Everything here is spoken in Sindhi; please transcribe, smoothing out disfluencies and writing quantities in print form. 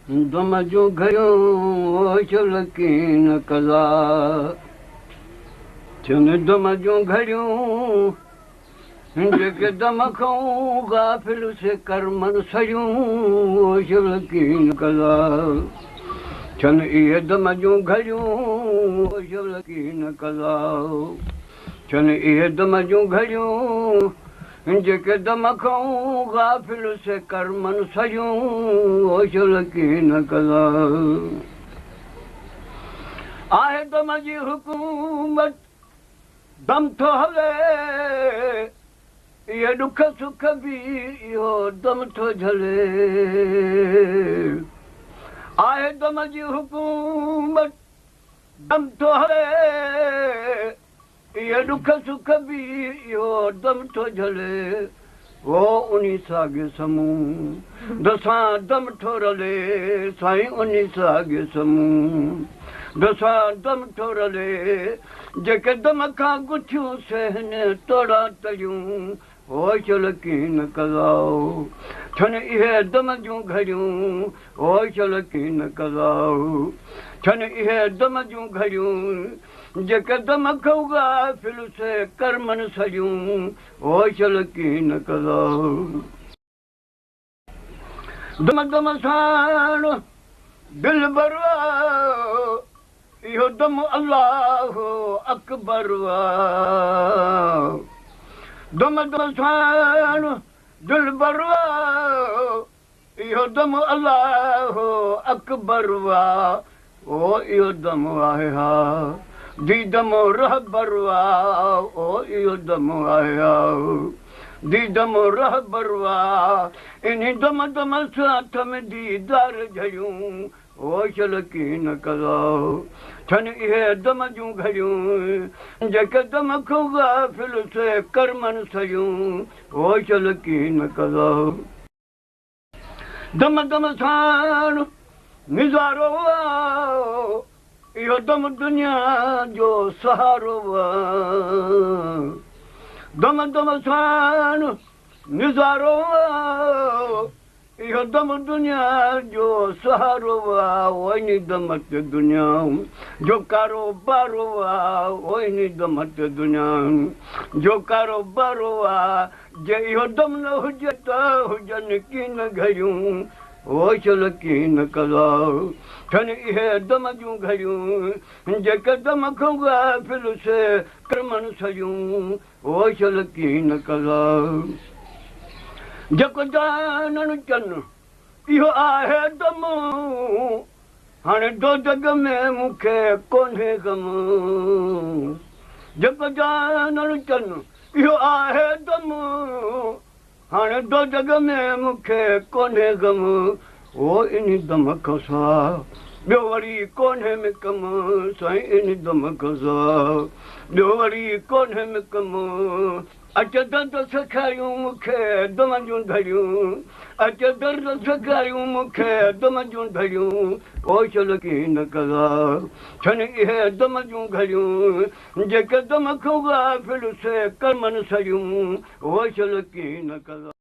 دم جون گهڙيون شل ڪين قضا ٿين دم جون گهڙيون جيڪي دم کئون غافل سي ڪرمن سڙيون شل ڪين قضا ٿين اهي دم جون گهڙيون شل ڪين قضا ٿين اهي دم جون گهڙيون جيڪي دم کئون غافل سي ڪرمن سڙيون شل ڪين قضا آهي دم جي حڪومت دم ٿو هلي اهي ڏک سک به اهو دم ٿو جهلي آهي دم جي حڪومت دم ٿو هلي اهي ڏک سک به اهو دم ٿو جهلي او انهي ساڳي سموند سان دم ٿو رلي سائين انهي ساڳي سموند سان دم ٿو رلي جيڪي دم کان گٿيون سي هن توڙان تڙيون او شل ڪين قضا ٿين اهي دم جون گهڙيون او شل ڪين قضا ٿين اهي دم جون گهڙيون جيڪي دم کان غافل سي ڪرمن سڙيون او شل ڪين قضا دم دم ساڻ دلبر اهو دم الله اڪبر دم دم ساڻ دلبر اهو دم الله اڪبر او اهو دم آهي ها ديدم رهبر او اهو دم آهي ها ديدم رهبر انهي دم دم سان اٿم ديدار جھڙيون او شل ڪين قضا ٿين اهي دم جون گهڙيون جيڪي دم کان غافل سي ڪرمن سڙيون او شل ڪين قضا دم دم ساڻ نظارو اهو دم دنيا جو سهارو دم دم ساڻ نظارو اهو دم دنيا جو سهارو آ انهي دم تي دنيا جو ڪاروبارو آ انهي دم تي دنيا جو ڪاروبارو آ جي اهو دم نه هجي ته هجن ڪين گهڙيون او شل ڪين قضا ٿين اهي دم جون گهڙيون جيڪي دم کان غافل سي ڪرمن سڙيون او شل ڪين قضا جيڪو جانڻ چن اهو آهي دم هاڻي دوزخ ۾ مون کي ڪونهي غم جيڪو جانڻ چن اهو آهي دم هاڻي دوزخ ۾ مون کي ڪونهي غم او انهي دم کان سوا ٻيو وري ڪونهي م ڪم سائين انهي دم کان سوا ٻيو وري ڪونهي م ڪم اچ درد سکايون مون کي دم جون ڌڙيون اچ درد سکايون مون کي دم جون ڌڙيون او شل ڪين قضا ٿين اهي دم جون گهڙيون جيڪي دم کان غافل سي ڪرمن سڙيون او شل ڪين قضا.